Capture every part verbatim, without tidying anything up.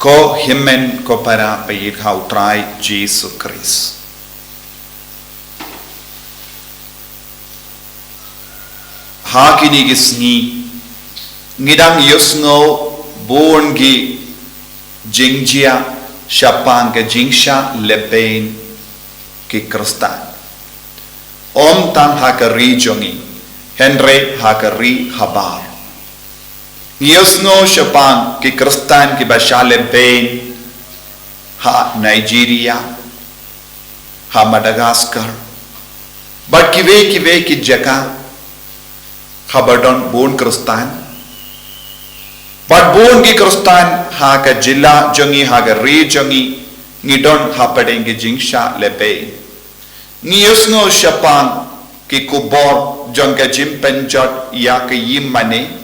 Ko hynmen ko para ba ïeit ha u Trai Jisu Khrist. Ha kine ki sngi ngi dang ïohsngew bun ki jingjia shaphang ka jingshah lehbeiñ ki Khristan. Ym tang ha ka ri jong ngi, hynrei ha ka ri habar. Ngi ïohsngew shaphang ki Khristan kiba shah lehbeiñ ha Nigeria, ha Madagascar, bad kiwei kiwei ki jaka haba don bun Khristan. Bad bun ki Khristan ha ka jylla jong ngi, ha ka ri jong ngi, ngi don hapdeng ki jingshah lehbeiñ. Ngi ïohsngew shaphang ki khubor jong ka jingpynjot ïa ka ïingmane.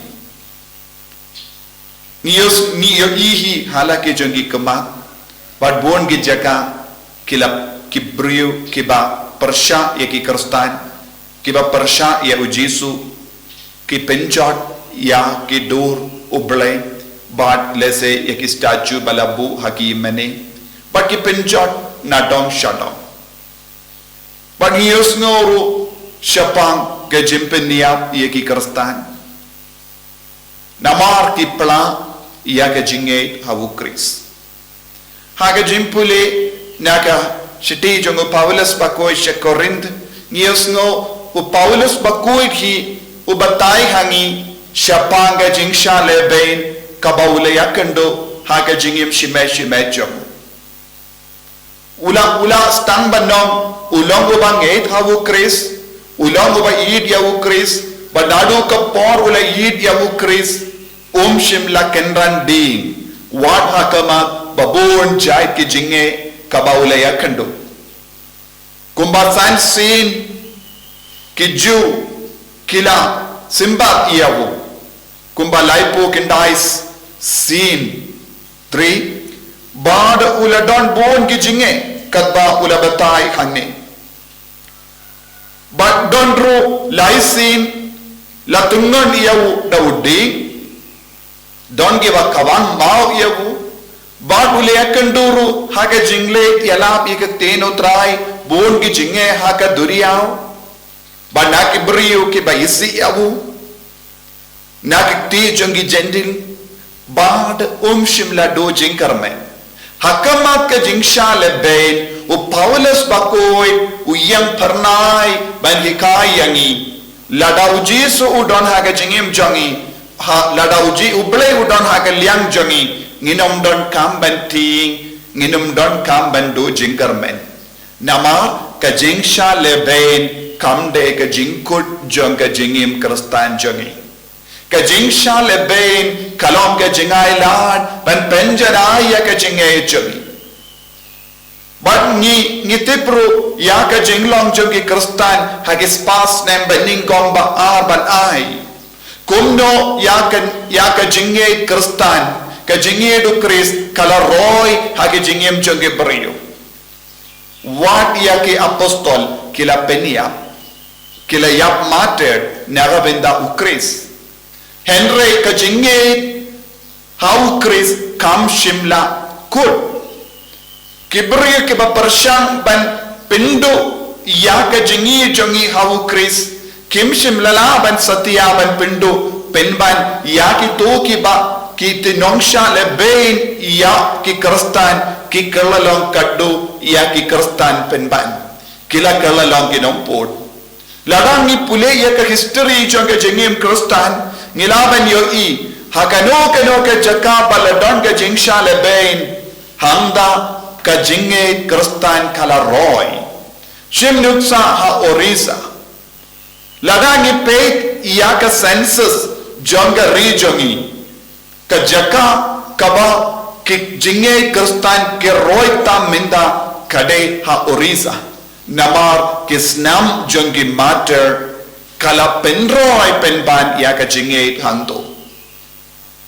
Ngi ïoh, ngi ïohi hi ha la ki jong ki khmat, bad bun ki jaka ki la, ki briew kiba pyrshah ïa ki Khristan, kiba pyrshah ïa u Jisu, ki pynjot ïa ki dur U Blei, bad lehse ïa ki statue ba la buh ha ki ïingmane, bad ki pynjot na dong sha dong. Bad ngi ïohsngew ruh shaphang ka jingpynïap ïa ki Khristan namar ki pla ïa ka jingngeit ha u Khrist. Ha ka jingpule na ka shithi jong u Paulus bakhuid sha Korinth, ngi ïohsngew u Paulus bakhuid hi u batai ha ngi shaphang ka jingshah lehbeiñ kaba u la ïakynduh ha ka jingim shimet shimet jong u. U la, u la sdang ban ong, u long uba ngeit ha u Khrist, u long uba ïeit ïa u Khrist, bad naduh ka por u la ïeit ïa u Khrist, um shym la kynran biang, wat ha khmat ba bun jait ki jingeh kaba u la ïakynduh. Kumba san sien ki Jiw ki la symbat ïa u. Kumba laiphew khyndai sien three, bad u la don bun ki jingeh, katba u la batai hangne. Bad don ruh lai sien la tyngon ïa u da u dieng, don kiba kawang maw ïa u, bad u la ïakynduh ruh ha ka jingleit ïalap ïa ka ktien U Trai, bun ki jingeh ha ka duriaw, bad na ki briew kiba isih ïa u, na ki kti jong ki Jentil, bad um shym la duh jingkyrmen. Ha khmat ka jingshah lehbeiñ, u Paulus bakhuid u ïeng phyrnai ban hikai ïa ngi. Lada u Jisu u don ha ka jingim jong ngi, ha, lada u Ji-, U Blei u don ha ka liang jong ngi, ngin ym donkam ban tieng, ngin ym donkam ban duh jingkyrmen. Namar ka jingshah lehbeiñ kam dei ka jingkut jong ka jingim Khristan jong ngi. Ka jingshah lehbeiñ ka long ka jingai lad ban pynjanai ïa ka jingngeit jong ngi. Bad ngi, ngi tip ruh ïa ka jinglong jong ki Khristan ha ki spah snem ba nyngkong ba ar ban ai. Kumno ïa ka, ïa ka jingngeit Khristan, ka jingngeit u Khrist ka la roi ha ka jingim jong ki briew. Wat ïa ki apostol ki la pynïap, ki la ïap martyr na ka bynta u Khrist. Hynrei ka jingngeit ha u Khrist kam shym la kut. Ki briew kiba pyrshang ban pynduh ïa ka jingngeit jong ngi ha u Khrist, kim shym la lah ban satia ban pynduh pynban ïa kito kiba ki tynong shah lehbeiñ ïa ki Khristan, ki kylla long katto ïa ki Khristan pynban. Ki la kylla long ki nongput. Lada ngi pule ïa ka history jong ka jingim Khristan, ngi lah ban ïohi ha kano kano ka jaka ba la don ka jingshah lehbeiñ, hangta ka jingngeit Khristan ka la roi. Shim nuksa ha Orissa. Lada ngi peit ïa ka census jong ka ri jong ngi, ka jaka kaba ki jingngeit Khristan ki roi tam mynta ka dei ha Orissa. Namar ki snam jong ki martyr ka la pynroi pynban ïa ka jingngeit hangto.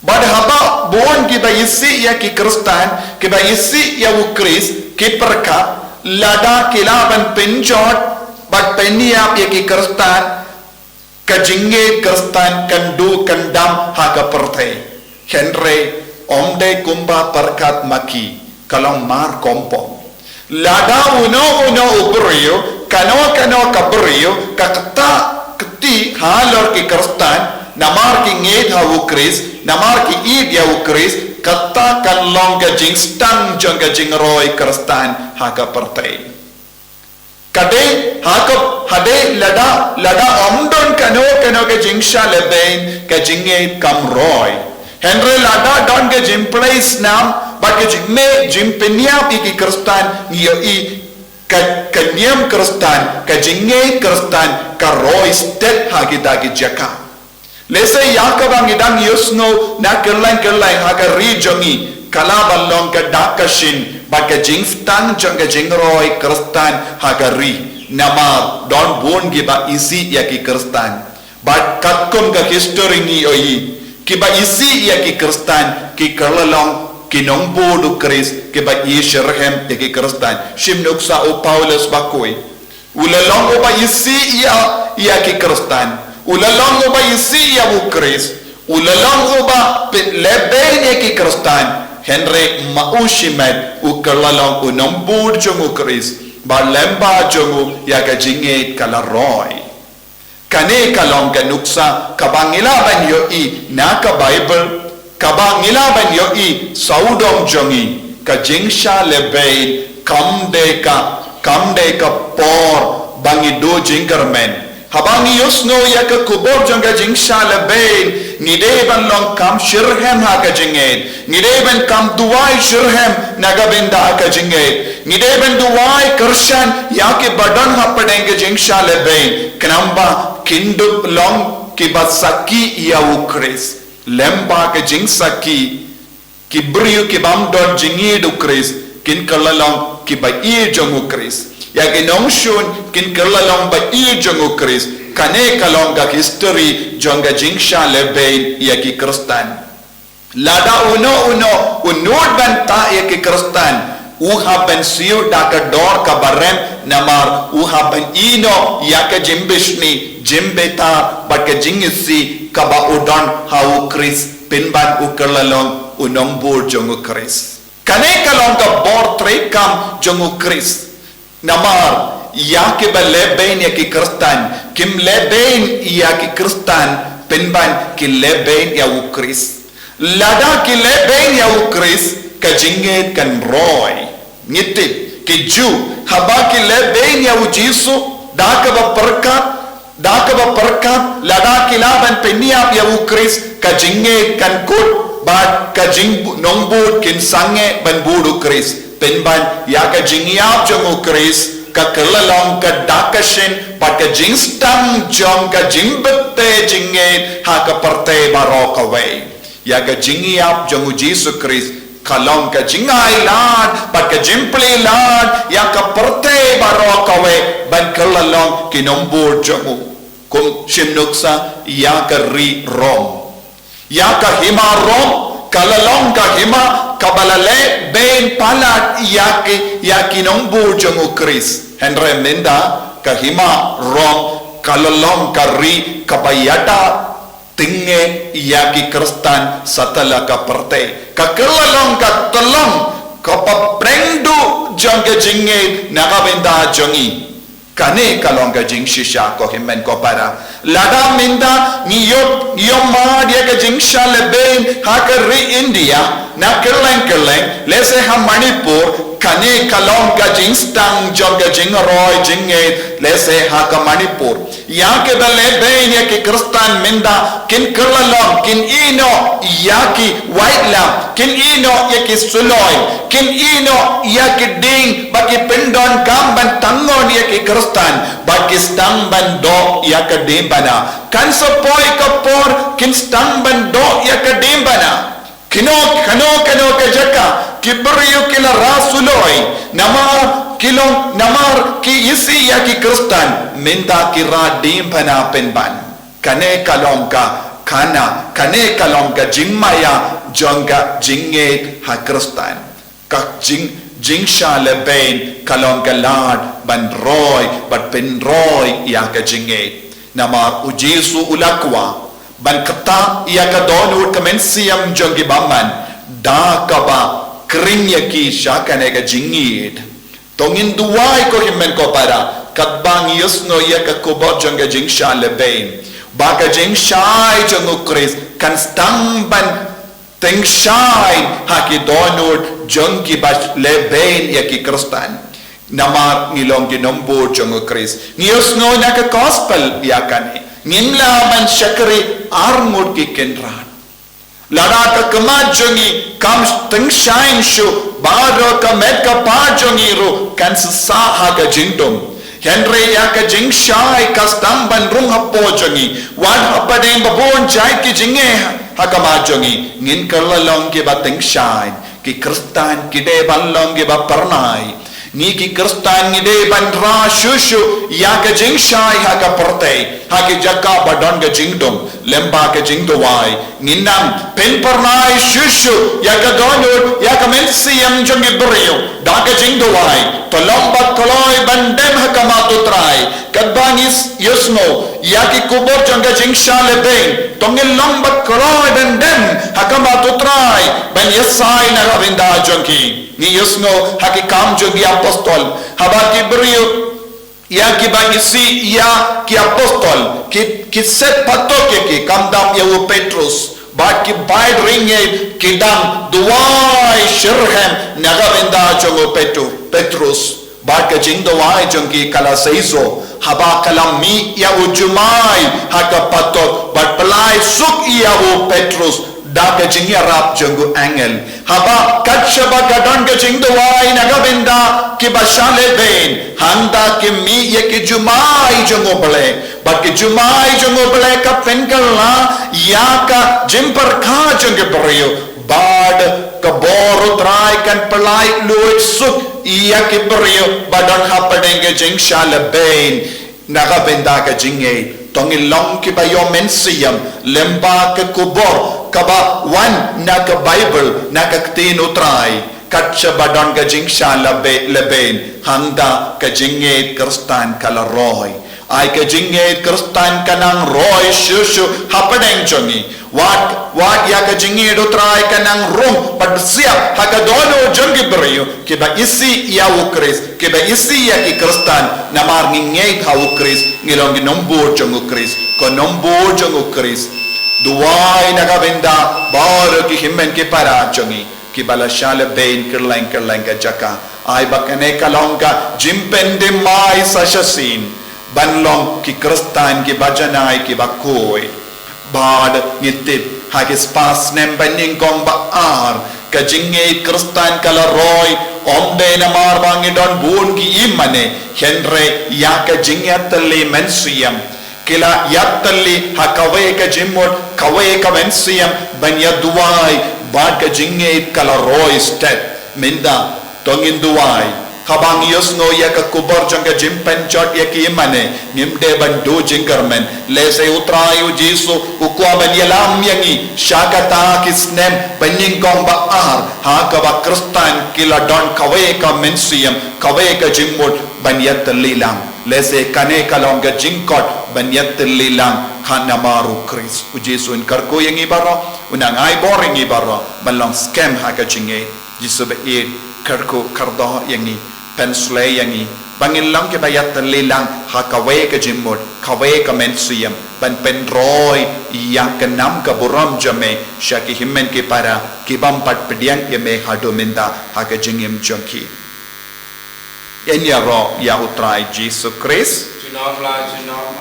Bad haba bun kiba isih ïa ki Khristan, kiba isih ïa u Khrist, ki pyrkhat, lada ki lah ban pynjot bad pynïap ïa ki Khristan, ka jingngeit Khristan kan duh kan dam ha ka pyrthei. Hynrei Ym dei kumba pyrkhat ma ki, ka long mar kompong. Lada uno uno u briew, kano kano ka briew, ka ktah kti halor ki Khristan, namar ki ngeit ha u Khrist, namar ki ïeit ïa u Khrist, kata kan long ka jingstang jong ka jingroi Khristan ha ka pyrthei. Ka dei, ha ka, ha dei lada, lada ym don kano kano ka jingshah lehbeiñ, ka jingngeit kam roi. Hynrei lada don ka jingplie snam, bad ka jingmih, jingpynïap ïa ki Khristan, ngi ïohi ka, ka niam Khristan, ka jingngeit Khristan, ka roi stet ha kita ki jaka. Lehse ïa kaba ngi dang ïohsngew na kylleng kylleng ha ka ri jong ngi, ka lah ban long ka dak ka shin, bad ka jingstang jong ka jingroi Khristan ha ka ri. Namar don bun kiba isih ïa ki Khristan. Bad katkum ka history ngi ïohi, kiba isih ïa ki Khristan, ki kylla long ki nongbud u Khrist, kiba i shitrhem ïa ki Khristan. Shim nuksa u Paulus bakhuid. U la long uba isih ïa, ïa ki Khristan. U la long uba isih ïa u Khrist. U la long uba pynlehbeiñ ïa ki Khristan. Hynrei ma u shimet u kylla long u nongbud jong u Khrist. Bad lyngba jong u ïa ka jingngeit ka la roi. Kane ka long ka nuksa kaba ngi lah ban ïohi na ka Baibl, kaba ngi lah ban ïohi sawdong jong ngi, ka jingshah lehbeiñ kam dei ka, kam dei ka por ba ngi duh jingkyrmen. Haba ngi ïohsngew ïa ka khubor jong ka jingshah lehbeiñ, ngi dei ban long kam shitrhem ha ka jingngeit. Ngi dei ban kam duwai shitrhem na ka bynta ka jingngeit. Ngi dei ban duwai kyrshan ïa kiba don hapdeng ka jingshah lehbeiñ. Khnang ba kin dup long kiba sakhi ïa u Khrist. Lyngba ka jingsakhi, ki briew kibym don jingïeit u Khrist, kin kylla long kiba ïeit jong u Khrist. Ïa ki nongshun, kin kylla long ba ïeit jong u Khrist. Kane ka long ka history jong ka jingshah lehbeiñ ïa ki Khristan. Lada uno uno u nud ban tah ïa ki Khristan, u hap ban siew da ka dor kaba rem, namar u hap ban ïehnoh ïa ka jingbishni, jingbitar, bad ka jingisih kaba u don ha u Khrist, pynban u kylla long u nongbud jong u Khrist. Kane ka long ka bor treikam jong u Khrist. Namar ïa kiba lehbeiñ ïa ki Khristan, kim lehbeiñ ïa ki Khristan, pynban ki lehbeiñ ïa u Khrist. Lada ki lehbeiñ ïa u Khrist, ka jingngeit kan roi. Ngi tip, ki Jiw, haba ki lehbeiñ ïa u Jisu, da kaba pyrkhat, da kaba pyrkhat, lada ki lah ban pynïap ïa u Khrist, ka jingngeit kan kut, bad ka jingnongbud kin sangeh ban bud u Khrist. Pynban ïa ka jingïap jong u Khrist, ka kylla long ka dak ka shin, bad ka jingstang jong ka jingbthei jingngeit ha ka pyrthei baroh kawei. Ïa ka jingïap jong u Jisu Khrist, ka long ka jingai lad, bad ka jingplie lad, ïa ka pyrthei baroh kawei, ban kylla long ki nongbud jong u. Kum shim nuksa, ïa ka ri Rom. Ïa ka hima Rom, ka la long ka hima, kaba la lehbeiñ palat ïa ki, ïa ki nongbud jong u Khrist. Hynrei mynta, ka hima Rom, ka la long ka ri, kaba ïada tynge ïa ki Khristan satlak ka pyrthei. Ka kylla long ka tyllong, kaba pdeng duh jong ka jingngeit na ka bynta jong ngi. Kane ka long ka jingshisha ko hynmen ko para. Lada mynta ngi ïoh, ïoh mad ïa ka jingshah lehbeiñ ha ka ri India, na kylleng kylleng, lehse ha Manipur, kane ka long ka jingstang jong ka jingroi jingngeit, lehse ha ka Manipur. Ïa kiba lehbeiñ ïa ki Khristan mynta, kin kylla long, kin ïehnoh ïa ki white lamb, kin ïehnoh ïa ki suloi, kin ïehnoh ïa ki dieng, ba ki pyndonkam ban tang ngon ïa ki Khristan, ba ki sdang ban doh ïa ka diengphna. Kan sa poi ka por, kin sdang ban doh ïa ka diengphna. Kino, kano, kano ka jaka, ki briew ki la rah suloi, namar ki long, namar ki isih ïa ki Khristan, mynta ki rah diengphna pynban. Kane ka long ka khana, kane ka long ka jingmaïa, jong ka jingngeit ha Khristan. Ka jing, jingshah lehbeiñ, ka long ka lad, ban roi, ban pynroi, ïa ka jingngeit. Namar u Jisu u la kwah ban ktah ïa ka dohnud ka mynsiem jong ki bymman. Da kaba khring ïa ki sha kane ka jingïeit. To ngin duwai ko hynmen ko para, katba ngi ïohsngew ïa ka khubor jong ka jingshah lehbeiñ. Ba ka jingshai jong u Khrist kan sdang ban tyngshaiñ ha ki dohnud jong kiba lehbeiñ ïa ki Khristan. Namar ngi long ki nongbud jong u Khrist. Ngi ïohsngew na ka gospel ïa kane. Ngim lah ban shakri arngut ki kynrad. Lada ka khmat jong ngi kam tyngshaiñ shuh, baroh ka met ka phad jong ngi ruh kan sah ha ka jingdum. Hynrei ïa ka jingshai ka sdang ban rung hapoh jong ngi. Wat hapdeng ba bun jait ki jingeh ha khmat jong ngi, ngin kylla long kiba tyngshaiñ. Ki Khristan ki dei ban long kiba phyrnai. Ngi ki Khristan ngi dei ban rah shuh shuh ïa ka jingshai ha ka pyrthei, ha ki jaka ba don ka jingdum, lem bad ka jingduwai. Ngin nang pynphyrnai shuh shuh ïa ka dohnud, ïa ka mynsiem jong ki briew da ka jingduwai. To long bad kloi ban dem ha khmat u Trai. Katba ngi ïohsngew ïa ki khubor jong ka jingshah lehbeiñ, to ngin long bad kloi ban dem ha khmat u Trai ban ïasai na ka bynta jong ki. Ngi ïohsngew ha ki Kam jong ki Apostol, haba ki briew ïa kiba isih ïa ki apostol ki, ki set patok ïa ki, kam dam ïa u Petrus. Bad ki bai ring ïa ki dang duwai shitrhem na ka bynta jong u Petru-, Petrus. Bad ka jingduwai jong ki ka la seisoh, haba ka la mih ïa u jumai ha ka patok, bad pynlait suk ïa u Petrus da ka jingïarap jong u angel. Haba kat shaba ka don ka jingduwai na ka bynta kiba shah lehbeiñ, hangta ki mih ïa ki jumai jong u Blei. Bad ki jumai jong u Blei ka pynkylla ïa ka jingpyrkhat jong ki briew. Bad ka bor u Trai kan pynlait luid suk ïa ki briew ba don hapdeng ka jingshah lehbeiñ. Na ka bynta ka jingngeit, to ngin long kiba ïoh mynsiem, lem bad ka khubor kaba wan na ka Baibl, na ka ktien u Trai. Kat shaba don ka jingshah lehbe-, lehbeiñ, hangta ka jingngeit Khristan ka la roi. Ai ka jingngeit Khristan ka nang roi shuh shuh hapdeng jong ngi. Wat, wat ïa ka jingngeit u Trai ka nang rung bad siap ha ka dohnud jong ki briew kiba isih ïa u Khrist, kiba isih ïa ki Khristan, namar ngi ngeit ha u Khrist, ngi long ki nongbud jong u Khrist, ko nongbud jong u Khrist. Duwai na ka bynta baroh ki hynmen ki para jong ngi kiba la shah lehbeiñ kylleng kylleng ka jaka. Ai ba kane ka long ka jingpynthymmai sa shisien ban long ki Khristan kiba janai kiba khuid. Bad ngi tip ha ki spah snem ba nyngkong ba ar, ka jingngeit Khristan ka la roi, ym dei namar ba ngi don bun ki im mane, hynrei ïa ka jingïatylli mynsiem. Ki la ïatylli ha kawei ka jingmut, kawei ka mynsiem, ban ïa duwai, bad ka jingngeit ka la roi stet. Mynta, to ngin duwai. Haba ngi ïohsngew ïa ka khubor jong ka jingpynjot ïa ki im mane, ngim dei ban duh jingkyrmen. Lehse u Trai u Jisu u kwah ban ïalam ïa ngi sha kata ki snem ba nyngkong ba ar, ha kaba Khristan ki la don kawei ka mynsiem, kawei ka jingmut ban ïatylli lang. Lehse kane ka long ka jingkot ban ïatylli lang ha namar u Khrist. U Jisu un kyrkhu ïa ngi baroh, un nang ai bor ïa ngi baroh ban long skhem ha ka jingngeit. Jisu ba ïeit, kyrkhu kyrdoh ïa ngi, pynshlei ïa ngi ba ngin long kiba ïatylli lang ha kawei ka jingmut, kawei ka mynsiem, ban pynroi ïa ka nam ka burom jong me sha ki hynmen ki para ki bym pat pdiang ïa me haduh mynta ha ka jingim jong ki. Yn ïaroh ïa u Trai Jisu Khrist. Junom la junom.